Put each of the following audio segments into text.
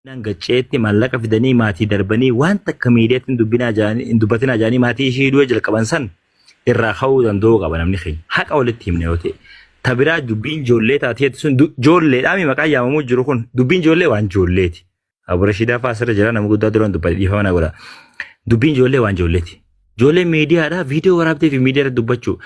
Gacceetti maallaqa fidanii maatii darbanii waan takka miidiyaatti hin dubbinaa jaanii hin dubbatinaa jaanii maatii ishii du'e jalqaban san irraa ka'uu danda'uu qaba namni keenya. Haqa walitti himne yoo ta'e. Ta biraa dubbiin ijoollee taateetti sun ijoolleedhaa maqaa yaamamuu jiru kun dubbiin ijoollee waan ijoolleeti. Abu Rashiidaa fa'aa asirra jira, nama guddaa duraan dubbate, dhiifama na godha. Dubbiin ijoollee waan ijoolleeti. Ijoollee miidiyaadhaa viidiyoo waraabdee fi miidiyaa irratti dubbachuu.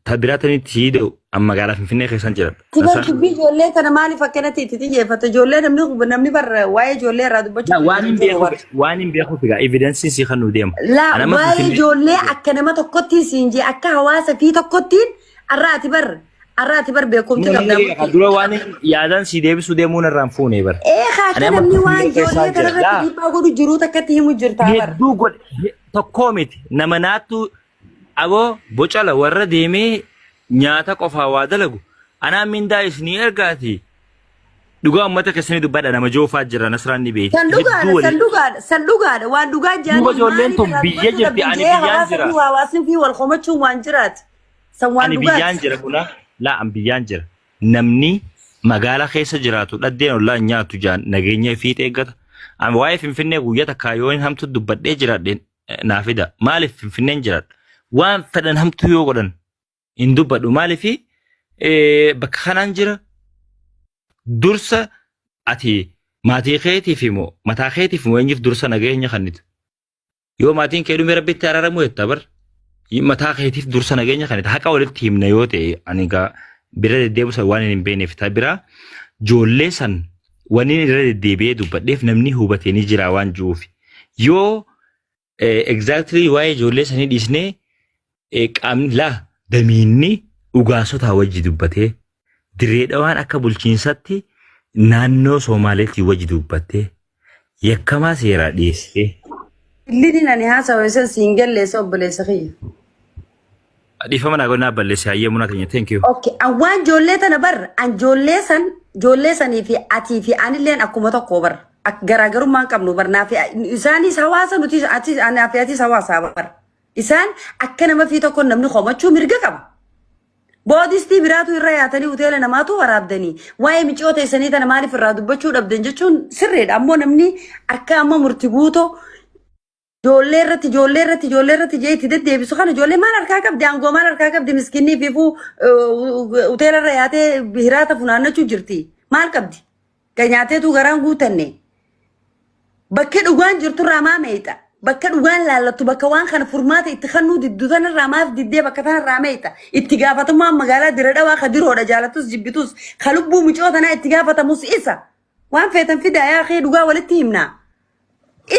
Ta biraa tanitti siida'u amma magaalaa Finfinnee keessan jira. Ati dubbii ijoollee tana maaliif akkanatti itti xiyyeeffata? Ijoollee namni bar waa'ee ijoollee irraa dubbachuu Waan hin beekuuf, waan hin beekuuf egaa evidence sii kan nu deema. Laa Ani amma waa'ee Finfinnee- ijoollee akka nama tokkottiin siin jee, akka hawaasa fi tokkottiin arra ati bar beekumti qabda. Dura waan yaadan si deebisuu deemuun irraan fuune bara. Ee, Ani akka amma namni waan Finfinnee ijoollee keessaan tana jira. irratti Laa. dhiibbaa godhu jiruu takkatti himu jirtaa bar. Hedduu godhe tokkoo miti, nama naattu aboo bocala warra deemee nyaata qofaa waa dalagu anaan mindaa isinii ergaati, dhugaa uummata keessanii dubbadha, nama joofaa jira, Nasraan ni beeti. San dhugaadha, Hedduu san waliin. dhugaadha, san dhugaadha. Waan dhugaa Duuba jaanii ijoolleen tun biyya jirti, ani biyyaan hawaasa jira. fi hawaasni fi wal komachuun waan jiraati. San waan Ani biyyaan dhugaati. jira kuna laa, an biyyaan jira. Namni magaalaa keessa jiraatu dhaddeen ollaa hin nyaatu jaan nageenya ifii eeggata. Ani waa'ee Finfinnee guyyaa takkaa yoo hin hamtu dubbadhee jiraadhe naa fida. Maaliif Finfinneen jiraadha? Waan fedhan hamtuu yoo godhan hin dubbadhu. Maaliif bakka kanaan jira, dursa ati maatii keetiif moo mataa keetiif moo eenyuuf dursa nageenya kennitu? Yoo maatiin kee dhume rabbitti araaramu jetta bar. Mataa keetiif dursa nageenya kennitu. Haqa walitti himna yoo ta'e, ani egaa bira deddeebisu san waan hin beekneef, ta biraa ijoollee san wanni irra deddeebi'ee dubbadheef namni hubatee ni jira waan jiruuf. Yoo exactly waa'ee ijoollee sanii dhiisnee, qaamni laa damiinni dhugaasotaa wajji dubbatee, Dirree Dhawaan akka bulchiinsatti naannoo Soomaaleetii wajji dubbattee yakkamaa seeraa dhiyeessitee. Illiin ani haasawe san siin galleessa, obboleessa kiyya. Dhiifama naa godhinaa, balleesse, hayyee munaa keenya, thank you. Okay, an waan ijoollee tana bar, an ijoollee san, ijoollee sanii fi atii fi anilleen akkuma tokko bar. Garaagarummaa hin qabnu bar, naa fi isaanis hawaasa, nuti atis anaa fi atis hawaasaa bar. Isaan akka nama fi tokko namni komachuu mirga qaba. Boodistii biraatu irra yaatanii hoteela namaatu waraabdanii waa'ee miciyoo teessanii tana maaliif irraa dubbachuu dhabdan jechuun sirriidha. Ammoo namni akka amma murti guutoo ijoollee irratti, ijoollee irratti, ijoollee irratti jee itti deddeebisu kana, ijoollee maal harkaa qabdi, aangoo maal harkaa qabdi? Miskinnii fiifuu hoteela irra yaatee hiraata funaannachuu jirti, maal qabdi? Ka nyaateetu garaan guutanne. Bakka dhugaan jirturraa maa meeyxa? Bakka dhugaan laallattu, bakka waan kana furmaata itti kennuu diddu tanarraa maaf diddee bakka tanarraa meeyxa? Itti gaafatamummaan magaalaa Dira Dhawaa ka diroodha, jaalatus jibbitus, ka lubbuu micoo tanaa itti gaafatamus isa. Waan feetan fidaa yaa kee, dhugaa walitti himnaa.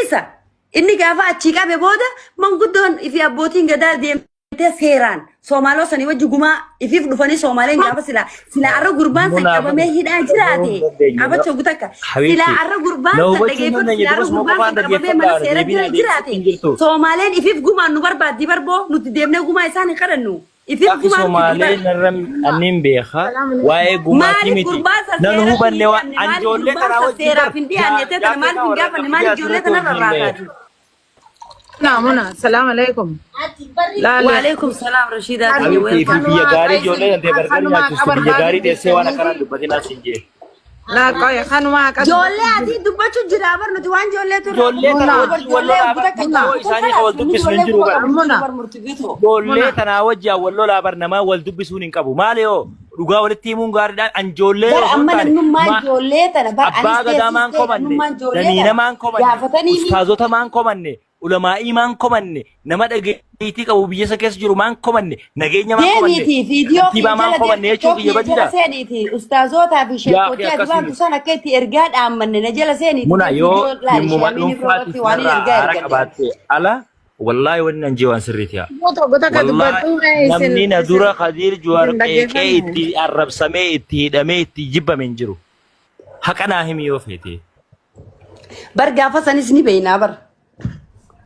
Isa inni gaafa achii qabe booda manguddoon fi abbootiin gadaa deemtee seeraan Soomaaloo sanii wajji gumaa ifiif dhufanii Soomaaleen gaafa silaa arra gurbaan san qabamee hidhaa jiraate abacha gutakka silaa arra gurbaan san dhageeffatu, silaa arra gurbaan san qabamee mana seera jira jiraate, Soomaaleen ifiif gumaan nu barbaaddi barboo, nuti deemnee gumaa isaan hin kadhannu, ifiif Akki gumaan Somaalee narra anniin beeka waa'ee gumaatii Maaliif miti. gurbaan san Nan seeratti hubanne hin waan dhiyaanne? an Maaliif ijoollee gurbaan tanaa san wajjin seeraaf bar hin dhiyaanne? Tana maaliif hin gaafanne? Maaliif ijoollee tanarra raakaati? Muna, salam alaikum. Laale. Waalaikum salaam, Rashiidaa tiyya. Habiibtii fi Welcome. biyya gaarii ijoollee tantee bargari nyaachistu, biyya gaarii teessee waan akkanaan dubbatin as hin jee. Laa qoya kanuma qas. Ijoollee ati dubbachuu jira bar, nuti waan ijoollee turre. Ijoollee tana wajjin wal lolaa bar, yoo isaanii wal dubbisuun hin jiru bar. Muna. Ijoollee tanaa wajjin wal lolaa bar, namaa wal dubbisuun hin qabu. Maali yoo dhugaa walitti himuun gaariidhaan an ijoollee Bar osoo hin amma taane namnummaan ijoollee tana bar abbaa anis gadaa maan teessistee komanne, namnummaan ijoollee damiina tana maan komanne, gaafatanii ustaazota maan komanne, ulamaa'ii maan komanne, nama dhageettii qabu biyya isa keessa jiru maan komanne, nageenya maan komanne, deemiitii viidiyoo kantiibaa kiyya maan jala komanne jechuun deemtuu kiyya kiyya jala badiidha. seeniiti ustaazootaa fi Yaa sheekootii ati akkasii baantu miti. san akka itti ergaa dhaammanne na jala seeniiti Muna yoo viidiyoo laali dhimmuma shaamiin irra dhuunfaatiif irratti waan hin narraa ergaa aara ergadde. qabaatte ala, wallaahi wanni nan jee waan sirriiti haa. Tokko takka Wallaahi dubbadhu mee isin namni na isin dura Khadiir Juwaar isin qeeqee dhaggeeffanne. itti arrabsamee, itti hidhamee, itti jibbame hin jiru. Haqa naa himi yoo feete. Bar gaafa sanis ni beeynaa bar.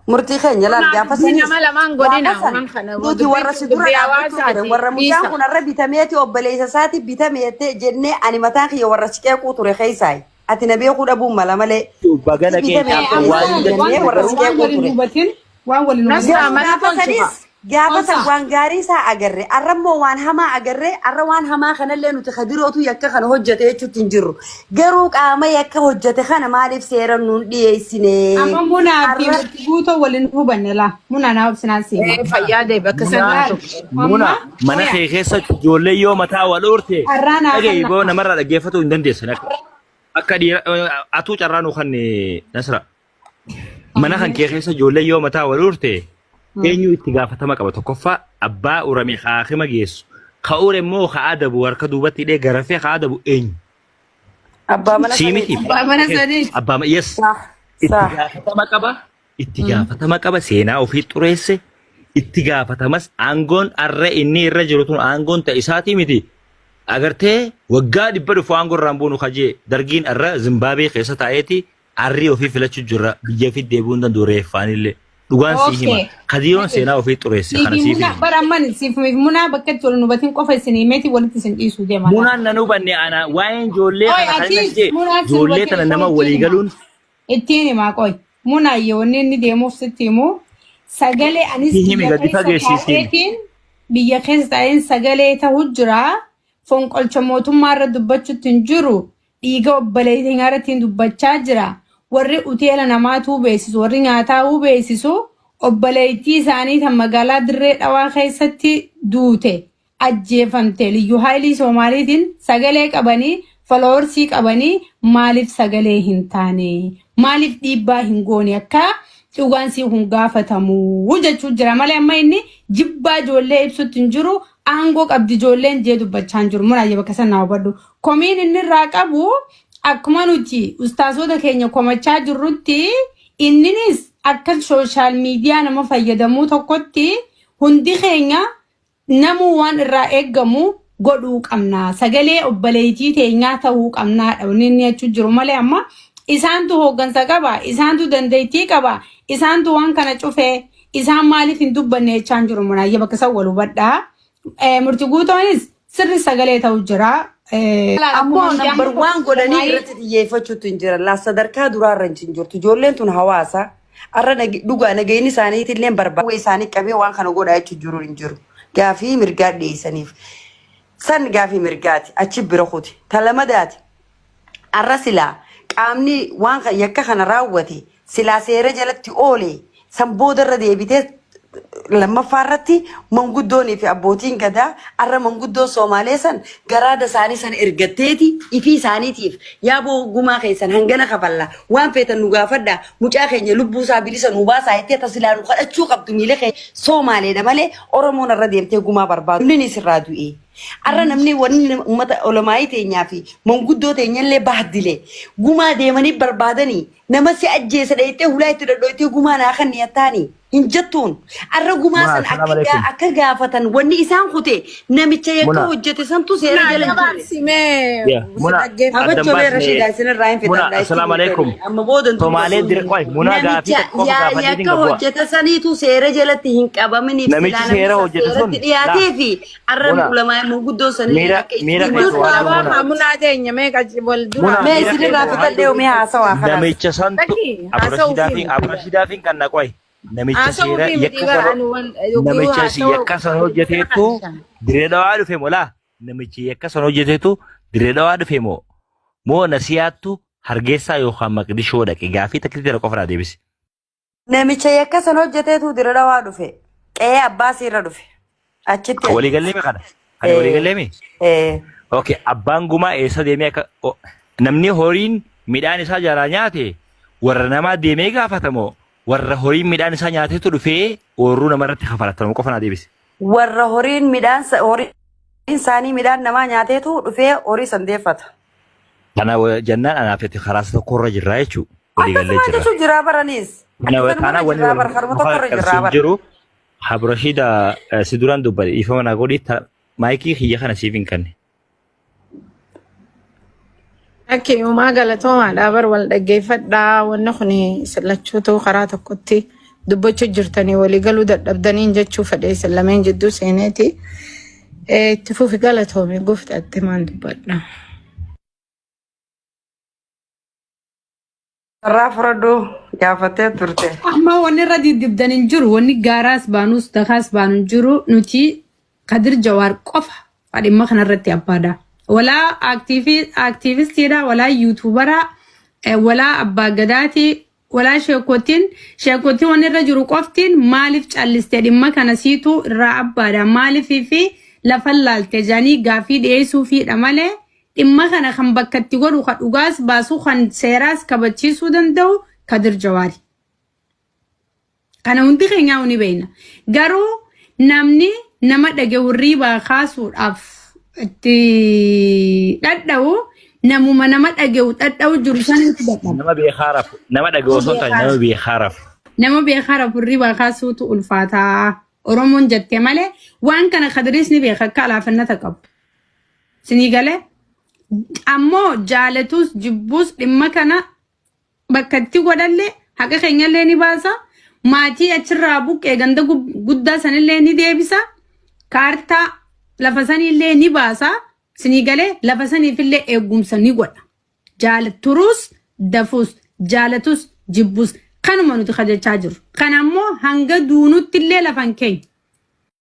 Murtii keenya laal Muna gaafa dubbii sanis nama lamaan godina gaafa san waan kana nuti dubbiin warra tun si dura dubbii dhaabbachuu ture hawaasaati warra mucaan dhiisa. kun har'a bitameeti obboleessa isaati bitameete jennee, ani mataan kiyya warra si qeequu ture keessaayi. Ati na beekuu dhabuun mala malee. Bagana Si kee bitame waan obboleessa hunda jennee jette warra si garuu qeequu Waan waliin ture. hubatin, waan waliin hubatin. Nasraa Garuu mana gaafa tolchufa. sanis Gaafa san Obsa. waan gaarii isaa agarre, arra immoo waan hamaa agarre, arra waan hamaa kanallee nuti kadirootu yakka kana hojjete jechuutti hin jirru. Garuu qaama yakka hojjete kana maaliif seera nuun dhiyeessine? Amma munaa fi Arra murtii guutoo waliin hubanne laa. Munaa naa obsinaan siima. Fayyaa deebi akka Munaa san Laal. muna Amma mana oya kee keessa ijoollee yoo mataa wal oorte carraa naa dhagahi kanna. boo namarraa dhaggeeffatuu hin dandeessan akka akka dhiira atuu carraa nuu kan nasra mana kan kee keessa ijoollee yoo mataa wal oorte eenyu itti gaafatama qaba tokkoffaa abbaa urame haakima geessu ka ure immoo ka adabu harka duubatti hidhee garafee ka adabu eenyu abbaa mana sii miti saniiti. Abbaa mana sanii. abbaa yes Saah itti saah. gaafatama qaba itti gaafatama qaba seenaa ofii xureesse itti gaafatamas aangoon arra inni irra jiru tun aangoon ta'e isaatii miti agartee waggaa dhibba dhufu aangoo irraan buunu kajee dargiin arra Zimbaabuwee keessa taa'eeti arrii ofii filachuu jirra biyya ofii deebi'uu hin danda'u reeffaanillee dhugaan sii hima Okay. kadiiroon seenaa ofii xureesse kana Siifi siif munaa hima. bara amman siif munaa bakka itti wal hin hubatin qofa isin himeeti walitti isin dhiisuu deema laa. Munaan nan hubanne ana waa'een ijoollee Qoy kana kan inni atiis jee munaa sin ijoollee hubatin tana qoy nama ittiin walii himaa. galuun Ittiin himaa qoy. Munaa yoo wanni inni deemuuf sitti himu sagalee anis si himi biyya gadi keessa fageessisiin. taa'eetiin biyya keessa taa'een sagalee ta'u jira. Fonqolcha mootummaa irra dubbachuutti hin jiru. Dhiiga obboleettii irratti dubbachaa jira. Warri uteela namaatu beeksisu, warri nyaataa beeksisu obboleettii isaanii tan magaalaa Dirree Dhawaa keessatti duute ajjeefamte. Liyyuu haayilii Soomaaliitiin sagalee qabanii followersii qabanii maaliif sagalee hin taane? Maaliif dhiibbaa hin goone akka dhugaan sii kun gaafatamu jechuu jira malee amma inni jibbaa ijoollee ibsutti hin jiru aangoo qabdi ijoolleen jee dubbachaa hin jiru. Munaayyee bakka sana hubadhu. Komiin inni irraa qabu akkuma nuti ustaasota keenya komachaa jirrutti inninis akka social media nama fayyadamuu tokkotti hundi keenya namuu waan irraa eeggamu godhuu qabna. Sagalee obboleettii teenyaa ta'uu qabnaadha. Wanni inni jechuu jiru malee amma isaantu hooggansa qaba, isaantu dandeettii qaba, isaantu waan kana cufee isaan maaliif hin dubbanne jechaa hin jiru munaayyee bakka isaan wal hubadhaa. Murtii guutoonis sirri sagalee ta'u jira. Ammoo Akkuma nuti number amma waan godhanii irratti xiyyeeffachuutu hin jiran. Laa sadarkaa duraarra hin jirtu. Ijoolleen tun hawaasa. Arra dhugaa nageenyi isaaniitillee barbaada. Isaanii qabee waan kana godhaa jechuu jiru hin jiru. Gaafii mirgaa dhiyeessaniif. San gaafii mirgaati. Achi bira kuti. Talamadaati. Arra silaa qaamni waan yakka kana raawwate silaa seera jalatti oole san boodarra deebitee lammaffaa irratti manguddoonii fi abbootiin gadaa arra manguddoon Soomaalee san garaada isaanii san ergatteeti ifii isaaniitiif yaaboo gumaa keessan hangana kafalla waan feetan nu gaafadha mucaa keenya lubbuu isaa bilisa nu baasaa jettee tasilaa nu kadhachuu qabdu miila keenya Soomaaleedha malee Oromoon irra deemtee gumaa barbaadu namni sirraa du'e. Arra namni wanni uummata olamaayii teenyaa fi manguddoo teenyallee bahdile gumaa deemanii barbaadanii nama si ajjeese dheettee hulaa itti dhodhoitee gumaa naa kan niyattaanii hin jettuun. Arra gumaa Muna san assalamu akka alaikum. akka gaafatan wanni isaan kute namicha yakka Muna hojjete santu seera Munaa jala hin jirre. gabaabsimee ya si muna dhaggeeffatu. addan Kabachoo baasne Rashiidaa isinirraa hin muna fixadha itti assalamu alaikum. guutanii amma booda hin Somaalee dubbatu. dirqoy muna gaafii Namicha tokko qofa yaa gaafadheetiin yakka gabbu'a. hojjete saniitu seera jalatti hin qabaminiif Namichi silaa namni seera san hojjete sun seeratti laa dhiyaatee fi arra muna ulamaa manguddoon sanillee miira akka itti miira himatu keessa Dura waadhu waa muna. munaa teenya meeqa wal Muna duraa Mee miira isinirraa keessa fixadhee waadhu mee haasawaa kanaas. namicha santu Lakki haasa'uu fi abrashidaafin miti bara. abrashidaafin kan naqoy namicha Haasa'uu seera fi miti yakka bara sana ani wal yookiin namicha si haasa'uu yakka sana hojjeteetu diree dhawaa dhufe moo laa namichi yakka sana hojjeteetu diree dhawaa dhufe moo moo nasiyaattu hargeysaa yookaan maqdishoo dhaqe gaafii takkitti jala qofa naa deebisi. Namicha yakka san hojjeteetu dira dhawaa dhufe. Qe'ee abbaa siirra dhufe. Achitti Walii ajjeese. galleemi kana kana walii Eh, galleemi. eh. Okay, abbaan gumaa eessa deemee akka namni horiin midhaan isaa jalaa nyaate warra namaa deemee gaafatamoo warra horiin midhaan isaa nyaatetu dhufee ooyiruu namarratti kafalatamu qofa naa deebisi. Warra horiin midhaan horiin isaanii midhaan namaa nyaateetu dhufee horii san deeffata. Kana jennaan anaaf itti karaa isa tokkorra jirraa jechuudha. Walii gallee Akkasumaan jirra. jechuun jiraa baraniis. Kana Akkanumarra taanaan wanni jiraa wal bara karuma tokkorra jiraa qarqarsu hin bara. jiru. Habrashiida si duraan dubbate dhiifama naa godhi maayikii kiyya kana siif hin kenne. Akki uumaa galatoomaadha bar wal dhaggeeffadhaa wanni kun sillachuutu karaa tokkotti dubbachuu jirtanii walii galuu dadhabdaniin jechuu fedhe isin lameen jidduu seeneeti. Itti fufi galatoomi guftaatti maan dubbadha. Irraa fudhadhu Gaafattee turte. Amma wanni irra diddibdan hin jiru. Wanni gaaraas baanus dakaas baanu hin jiru. Nuti Kadir Jawaar qofa dhimma kanarratti abbaadha. Walaa aktiivistiidha, walaa yuutuubaraa, walaa abbaa gadaati, walaa sheekotiin. Sheekotiin wanni irra jiru qoftiin maaliif calliste dhimma kana siitu irraa abbaadha. Maaliif fi lafa laalte jedhanii gaafii dhiyeessuufiidha malee dhimma kana kan bakka itti godhu kan dhugaas baasu kan seeraas kabachiisuu danda'u Kadir Jawaari. Kana hundi keenyaa ni beekna. Garuu namni nama dhage hirriibaa kaasuudhaaf itti dhadha'u namuma nama dhaga'u dhadha'u jiru sanitti dadhaba. Nama beekaa rafu. Nama dhaga'u osoo hin taane nama beekaa rafu. Nama beekaa rafu hirriibaa kaasuutu ulfaataa. Oromoon jettee malee waan kana Kadiriis ni beeka akka alaafannata qabu. Sinii galee ammoo jaalatus jibbuus dhimma kana bakka itti godhallee haqa keenyallee ni baasa. Maatii achirraa buqqee ganda guddaa sanillee ni deebisa. Kaartaa lafa sanillee ni baasa. Sinii galee lafa saniifillee eegumsa ni godha. Jaalatturuus dafuus jaalatus jibbus kanuma nuti kajachaa jirru. Kana ammoo hanga duunutti illee lafa hin keenya.